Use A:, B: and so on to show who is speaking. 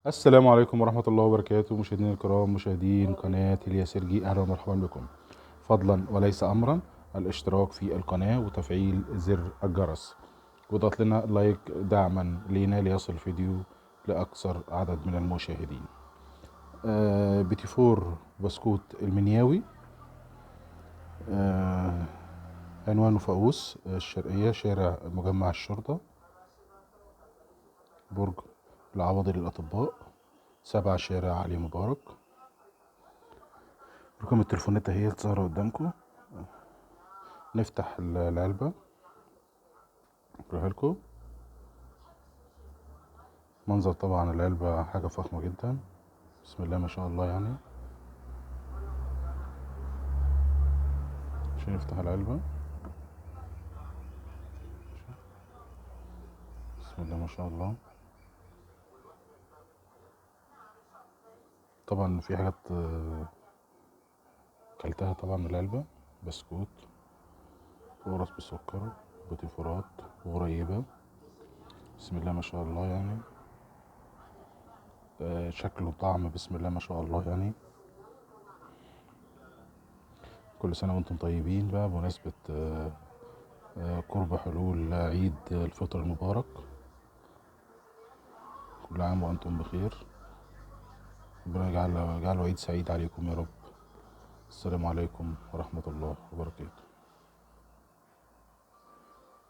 A: السلام عليكم ورحمة الله وبركاته، مشاهدينا الكرام، مشاهدين قناة الياسرجي، أهلا ومرحبا بكم. فضلا وليس أمرا الاشتراك في القناة وتفعيل زر الجرس، واضغط لنا لايك دعما لينا ليصل الفيديو لأكثر عدد من المشاهدين. بيتيفور بسكوت المنياوي، عنوانه فاقوس الشرقية، شارع مجمع الشرطة، برج العوضي للأطباء، 7 شارع علي مبارك. رقم التليفونات اهي ظاهرة قدامكم. نفتح العلبة اوريها لكم. منظر طبعا العلبة حاجة فخمة جدا، بسم الله ما شاء الله. عشان نفتح العلبة، بسم الله ما شاء الله. طبعا في حاجات، كلتها طبعا من العلبة، بسكوت وقرص بالسكر، بوتيفورات وغريبة، بسم الله ما شاء الله. شكل وطعم بسم الله ما شاء الله. كل سنة وانتم طيبين بقى بمناسبة، قرب حلول عيد الفطر المبارك. كل عام وانتم بخير، ربنا يجعله عيد سعيد عليكم يا رب. السلام عليكم ورحمة الله وبركاته.